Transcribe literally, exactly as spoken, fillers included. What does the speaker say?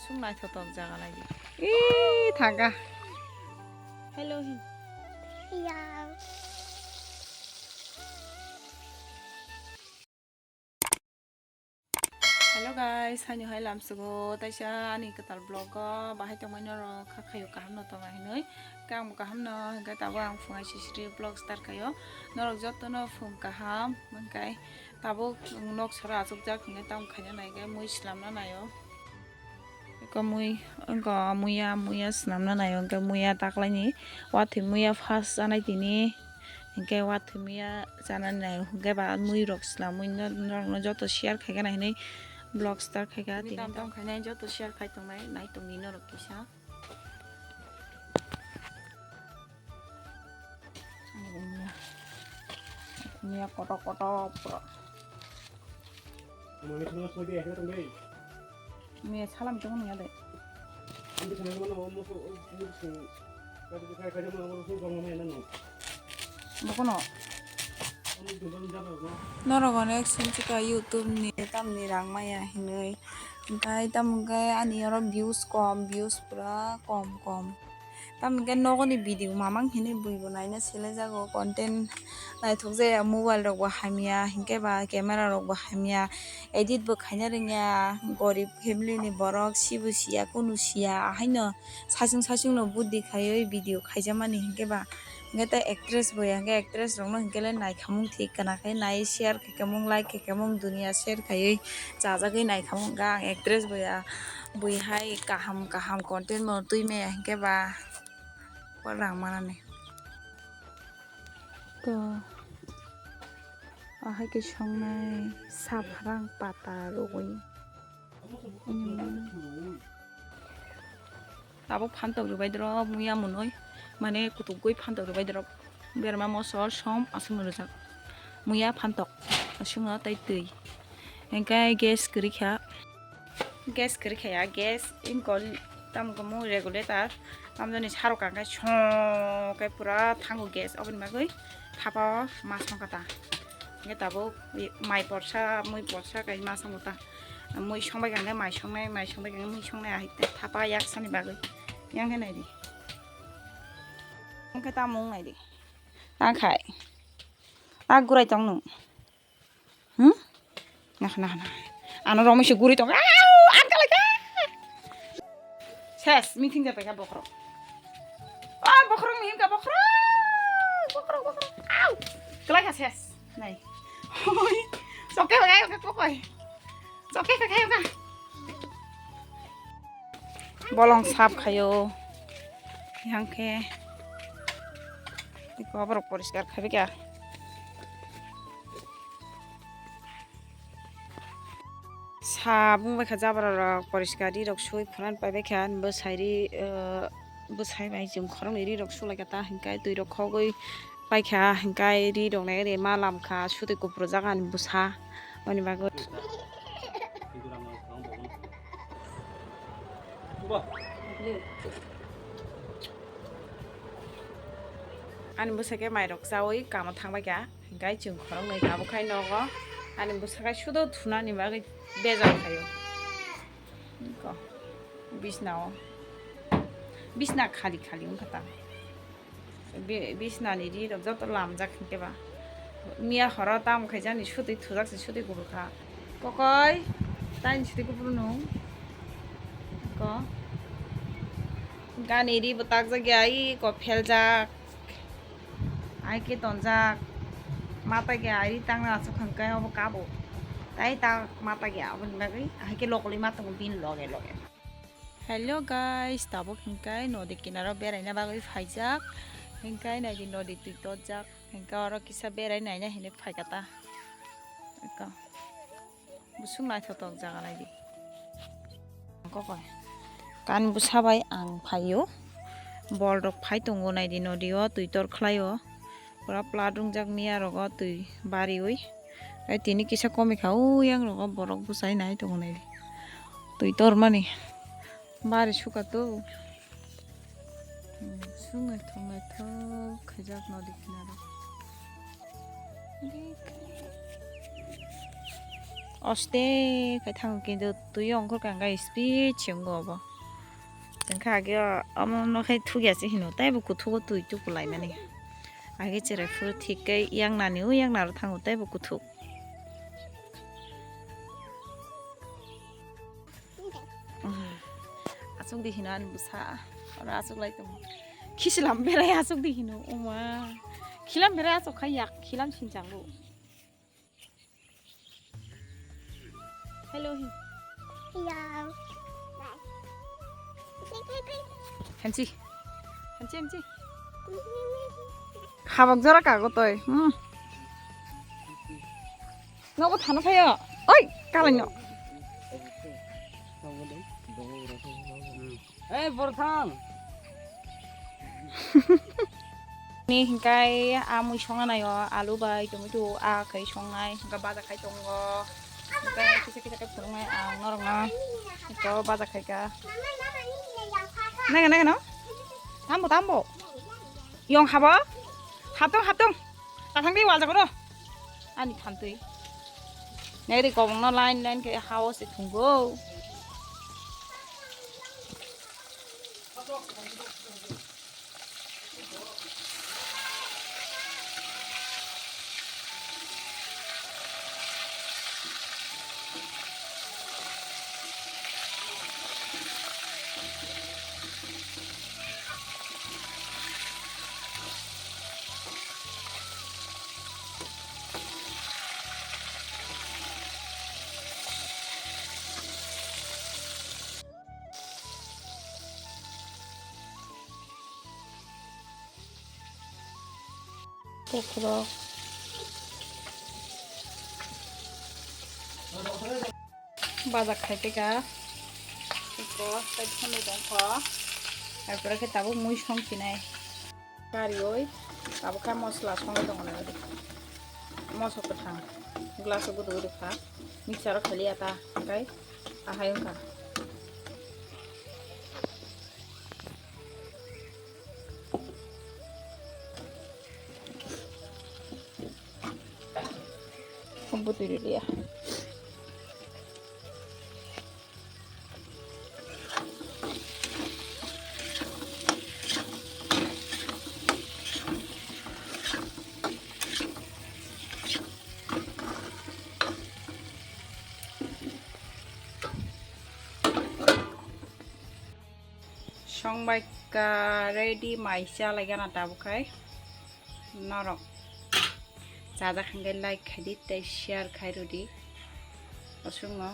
Sung naithotok jaga naidi. Ih, thangka. Hello, hin. Iya. Hello guys, haino hai lamsugo taisa ani kwtal vlog o bahai tongmani norok kha khayo kaham no tonga hinui. Khe ang bo kaham no hinkhe tabuk ang phungai sisiri vlog start khayo. Norok jotono phung kaham hinkhe tabuk nok sora achukjak hinkhe tamo khaina nai khe mui slamna naio. Eko mui, eko muya, muya swnamna naio, hwnkhe muya taklaini, wathwi muya first chanai tini, hwnkhe wathwi muya chanani naio, hwnkhe ba muirok swnamwi no-, norokno joto share khaikha nai hinwi vlog start khaikha tini. Tam tam khainai joto share khai tongnai, nai tongdi norok kisa. Muya kotor kotor pura. Muya salam tong muya de. Bokono. Norok onek sumsika YouTube ni tamni rang maya hinwi. Hwnkhe tamo hwnkhe ani oro views kom, views pura kom kom. Tamo hwnkhe nokni video mamang hinwi buibo naina selejago, content naithok jaya, mobile rokbo hamya, hinkhe ba camera rokbo hamya, edit bo khaina rwngya, gorib family ni borok, sibo siya, kunu siya, ahaino saichung saichung no buddi khaiwi video khaijakmani hinkhe ba. Hwnkhe tei actress bo ya, hwnkhe actress rokno hwnkhe le naikhamung thik kana khe nai share khaikhamung, like khaikhamung, dunia share khaiwi chajagwi naikhamung. Hwnkhe ang actress bo ya, bui hai kaham kaham content bo twi maya hinkhe ba rang manani. To ahai khe songnai sapharang pata rwgwi. Tabuk phantok rwbai drop muya mwnwi, mane kutugwi phantok rwbai drop. Berma mosol som aswk no rwjak. Muya phantok aswk no tei twi. Hwnkhe gas kwrwi kha. Gas kwrwi kha ya, gas ingkol tamo khe mui regulator. Tamjani sarok kang khe song khe pura thango gas, oboni bagwi thapa o ma song kha ta. Hwnkhe tabuk mai porsa, mui porsa khe ma songo ta. Mui songbai khe mai songnai, mai songbai khe mui songnai, ahai thapa yaksani bagwi. Yang khe naidi. Yang khe tamo wng naidi. Tang khai. Ta gurai tong nung. Hmm? Nah, nah, nah. Ano romwi se guri tong. Au! Ang kalai kha. Ses, meeting japai kha bokhorok. Oh, bokhorok ni himka bokhorok. Bokhorok, bokhorok. Au! Kalai kha ses. Nai. Hoi. Soke bagai ka kokoi. Soke ka kai ka. Bolong sap khayo. Yang khe. Iko borok poriskar khabi kya. Sap wng bai kha jabra rok poriskar ri rok sui phuran pai bai kha. Bwsai ri, eh, bwsai bai chwng khoroknwi ri rok sulai kha ta hinkhe twi rok khogwi. Paikha hwnkhe ri rok nai rema lamkha sutwi kupru jaga ni bwsa oni bagwi. Ani bwsa khe mairok chawi kamo thangbai kha hwnkhe chwng khorok nai tabuk khai nogo ani bwsa khai sudo thunani bagwi bejal khaio. Ko, bisna o. Bisna khali khali wngkha ta. Bi-, bisna ni ri rok joto lamjak hinkhe ba. Miya horo tamo khai jani sutwi thujak se sutwi kubur kha. Kokoi, tani sutwi kubur nung. Ko. Gani ri bo takjak ya, i ko pheljak. Ai khe tonjak. Mata khe ai tangna aswk hwnkhe obo kabo. Tai ta mata khe aboni bagwi ai khe lokoli ma tongo bini loge loge. Hello guys, tabuk hwnkhe nodi kinaro beraina bagwi phaijak. Hwnkhe naidi nodi twi tojak. Hwnkhe oro kisa berai naina hinwi phaikha ta. Eko. Busuk naithotok jaga naidi. Kokoi. Kan bwsa bai ang phaio. Bol rok phai tongo naidi nodi o twi tor khlaio. Pura plat wngjak miya rogo twi bariwi. Ai tini kisa komikha o yang rogo borok bwsai nai tongo naidi. Twi tormani. Bari suka to. Hmm, sung naithok naithok khaijak nodi kinaro. Bik. Oste khai thango kintu twi ongkhor kha, hwnkhai speed se wngo obo. Hwnkhai age o, omo no khai thukya se hino, taibo kuthugo twi tuku laimani. Age cherai phuru thik khe yak nani o yak naro thango, taibo kuthuk. Achuk di hino ani bwsa, oro achuk lai tongo. Khisilam berai achuk di hino, oma. Khilam berai achuk khai yak, khilam sinchang bo. Hello, hi. Hello. Hanchi. Hanchi, hanchi. Habak jora kago toi. Hmm. Nogo thana phayo. Oi, kalai no. Hey, Borthang. Ni hingkai a mui songna naio, alu bai, tomato, a khai songnai, hingka baja khai tongo. Hingkai kisa kisa khai phunuknai ang norokno. Ito baja khaika. Naga, naga, no? Tambo, tambo. Yong habo? Haptong, haptong. Tathang di wal jagoro. Ani thantwi. Nai ri kobong no line, line khe hao se thungo. Kokrok. Baja khai teka. Iko, tai phunui tongkho. Tarpore khe tabuk mui song chinai. Karioi, tabuk khe mosla songwi tongo nai. Moso kwthang. Glass o gudu gudu kha. Mixer o khaliya ta. Hingkai ahai wngkha. Bwtwi rwliya. Songbai ka ready mai cha lai gana tabuk khai norok chajak hingke like khai di tei share khai rw di aswk no.